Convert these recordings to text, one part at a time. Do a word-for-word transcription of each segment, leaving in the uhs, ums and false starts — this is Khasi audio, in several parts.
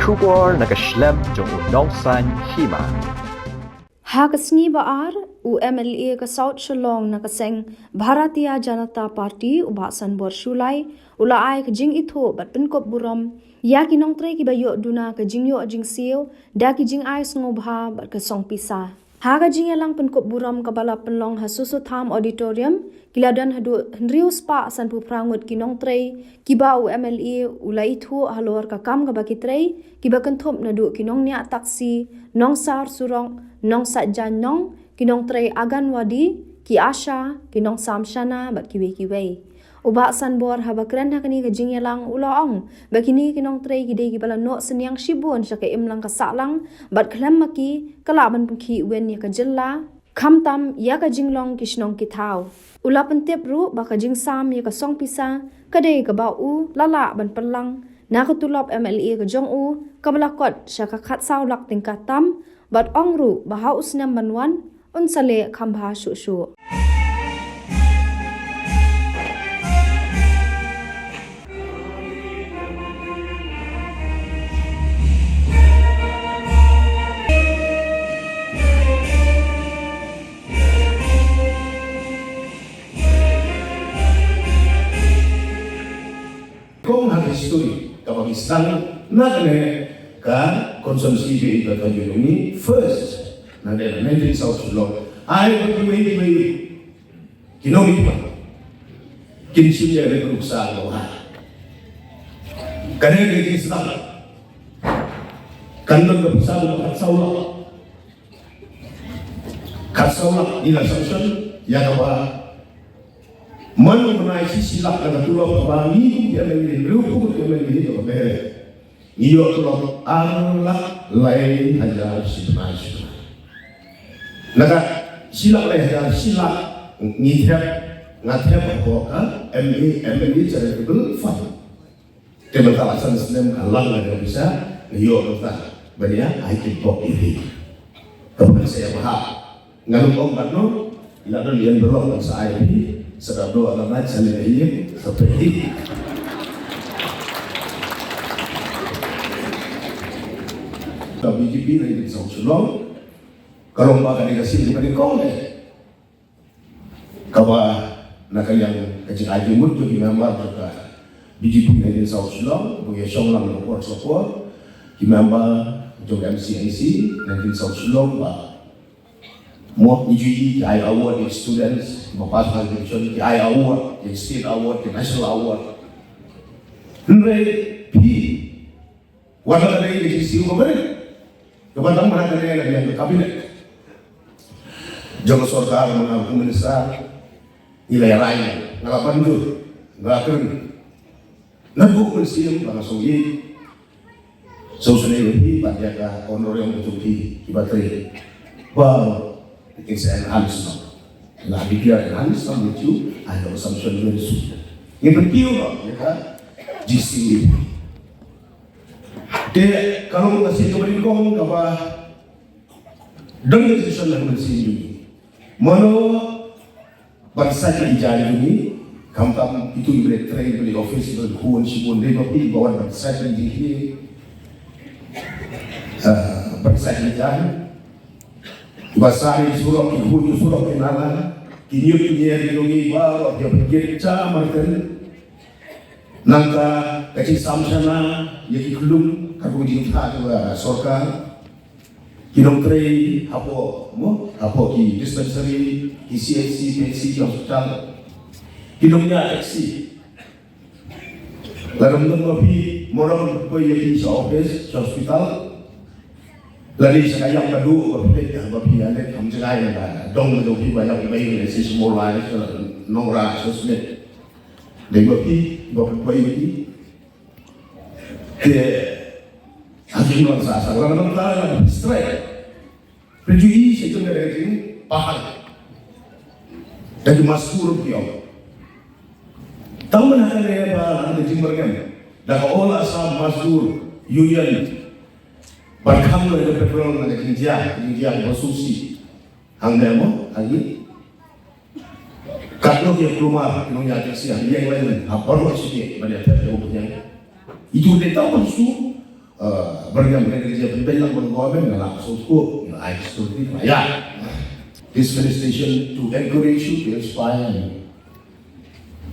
Khubor na ka shlem jong u Nongsaiñ Hima. Ha ka sngi ba ar, u M L A ka South Shillong na ka seng Bharatiya Janata Party, u Bah Sanbor Shullai, u la ai ka jingithuh bad pynkup burom ïa ki nongtrei kiba ïoh duna ka jingïoh jingsiew da ki jingai sngewbha bad ka song pisa. Ha ka jingïalang pynkup burom kaba la pynlong ha Soso Tham Auditorium, ki la don haduh hynriew spah sanphew phra ngut ki nongtrei kiba u M L A u la ithuh halor ka kam kaba ki trei, kiba kynthup naduh ki nongñiah taksi, nongsar surok, nongsait jaiñ nong, ki nongtrei Anganwadi, ki ASHA, ki nongsam shana bad kiwei kiwei. U Bah Sanbor haba kren ha kane ka jingïalang u la ong ba kine ki nongtrei ki dei kiba la noh synñiang shibun sha ka imlang ka sahlang bad khlem ma ki ka lah ban pynkhih win ïa ka jylla, khamtam ïa ka jinglong ki shnong ki thaw. U la pyntip ruh ba ka jingsam ïa ka song pisa ka dei kaba u la lah ban pynlang na ka tulop M L A ka jong u kaba la kot sha ka khatsaw lak tyngka tam, bad ong ruh ba ha u snem ban wan un sa leh kham bha shuh shuh. Kong ha history kaba ngi sdang na kane ka constituency ba ka jong ngi first na kane nineteen South Shillong. Ai ba ki wei ki wei ki nong ki pa kin shim ïa ka nuksa ba ha kane ka jingstad kan don ka pisa ba ka sawa ka sawa ina sanction ïa ka ba man u bnai shi shi lak na ka tulop ba ngi kum ki M L A, hynriew phew ngut ki M L A ngi ïoh tulop ar lak lai hajar shi bnai shi bnai. Na ka shi lak lai hajar shi lak ngi thep, nga thep hapoh ka M A, M L A Charitable Fund. Te mynta la san snem ka lang ka pisa ngi ïoh mynta ban ïa ai ki bok ïa phi. Ka pynshai ba ha nga lut ong katno, la don ïa envelope ban sa ai phi, sa ka doh la na channel ïa sa phi. Ka B J P na ïa South Shillong ka long ba ka dei ka sim ka dei kong eh. Kaba na ka liang ka jingai jingmut jong ki member jong ka B J P na ïa South Shillong, ba ïa shong lang na por sa por, ki member jong ka M C I C na ïa South Shillong ba mo ngi ju ïohi ki ai award ïa students ba pass high education, ki ai award ïa state award, ïa national award. Hynrei phi wat la ka dei ka jingsiew kaba rit kaba tam ba na ka dei ka dei ka kabinet jong ka sorkar, ma nga kum minister ngi la ïa rai, nga la ban dur, nga la kren. Naduh mynsiem ba nga sngewsih, sngewsih ïa phi bad ïa ka honorarium ka jong phi kiba trei. Ba it is enhanced now. La declare enhanced now with you and your assumption very soon. Ngi pynkiew noh ïa ka G C U. Te ka long ka sien kaba nyngkong kaba don ka decision na ka mynsiem jong ngi. Mano ban sait ïa ki jaiñ jong ngi, khamtam kito kiba leh trei, kiba leh office, kiba leh khun shibun, dei ma phi ba wan ban sait ïa ki, ah, ban sait ïa ki jaiñ. Kiba sah ïa ki surok, ki khuid ki surok ki nala, ki ñiut ki ñier ki jong ngi baroh ki ïa pynjot sha marten. Nangta ka jingsam shana ïa ki khlum, ka jingthaw ka sorkar. Ki nongtrei hapoh, mo, hapoh ki dispensary, ki C H C, P H C, ki hospital. Ki nongñiah taxi. Lada ym don ma phi, mo, ym poi ïa phi sha office, sha hospital. Lada sha ka ïap ka duh ba phi leit, ba phi ïa leit, kam jngai, lada dong ma dong phi ba ïap ba ïa leit sha Mawlai, sha Nongrah, sha Smit. Dei ma phi ba phi poi ïa phi. Te ha ki nong sa sa la nang ta la strike. Pynjui sha jong ka dei jingpahal. Da ki mastur ki ong. Tang ban ha ka dei ba la ka jingmyrngem da ka All Assam Mazdoor Union. Ban kham la ka petrol na ka jingjia, jingjia ba susi. Hangne mo, hangne. Katno ki kulmar ki nongñiah taxi ha ïeng lain ha baroh shi khe ban ïa thep ïa u pynïaid. Itu dei tang ban shu Uh, beriam kena kerja pembel lang bang government na lah so ko, you know, I still think, yeah. This felicitation to encourage you, to inspire you.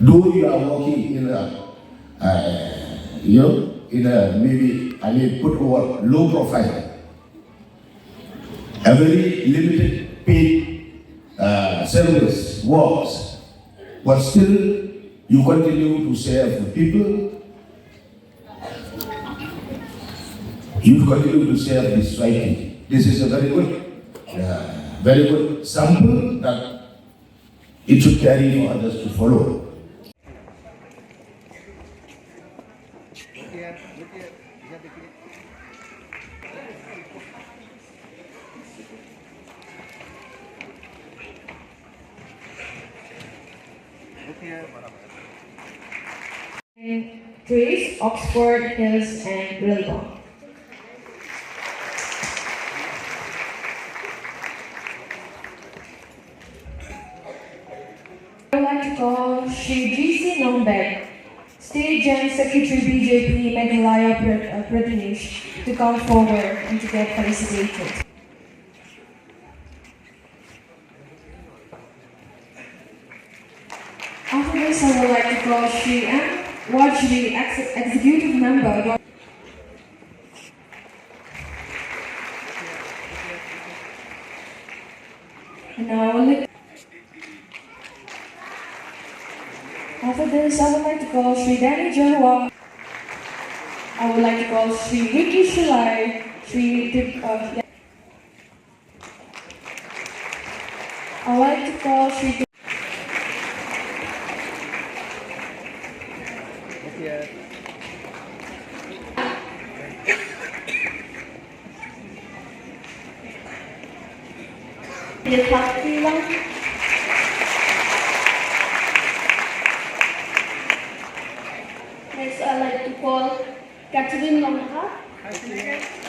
Though you are working in a, uh, you know, in a, maybe, I may put over low profile, a very limited paid uh, service works, but still you continue to serve the people, you continue to serve the society. This is a very good, uh, very good sample that it should carry for others to follow. Grace, Oxford Hills and Wilbur. I would like to call Shri G C Nongbek, State General Secretary B J P Meghalaya Pre- uh, Pradesh, to come forward and to get felicitated. After this, I would like to call Shri M Wajri, ex- Executive Member. And now, let- after this, I would like to call Shri Danny Jawar. I would like to call Shri Ricky Shalai, Shri Dip- uh, yeah. I would like to call Shri Dip- Next, I'd like to call Catherine Longha.